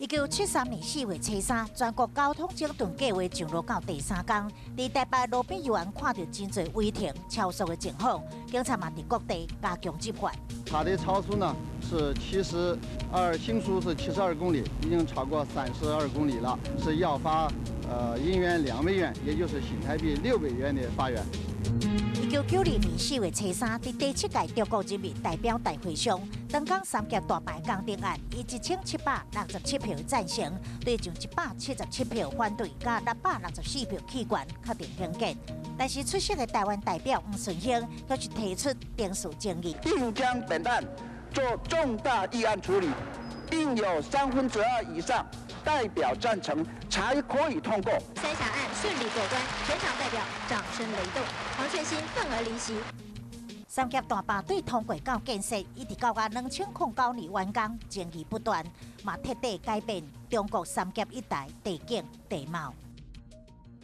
1973年4月初三，全國交通整頓計劃上路到第三工，佇台北路邊猶原看著真濟違停超速的情況，警察嘛佇各地加強執法。它的超速呢是七十二，限速是72公里，已經超過32公里了，是要罰銀元2美元，也就是新台幣600元的罰鍰。1992年4月初三，佇第七屆中國人民代表大會上，長江三峽大壩工程案以1767票贊成，對上177票反對，佮664票棄權，確定興建。但是出席的台灣代表黃順興，卻是提出程序爭議，應將本案做重大議案處理，應有2/3以上代表贊成，才可以通過。三峽案順利過關，全場代表掌聲雷動，黃順興憤而離席。三峽大壩對通過到建設，一直到啊2009年完工，爭議不斷，嘛徹底改變中國三峽一帶地景地貌。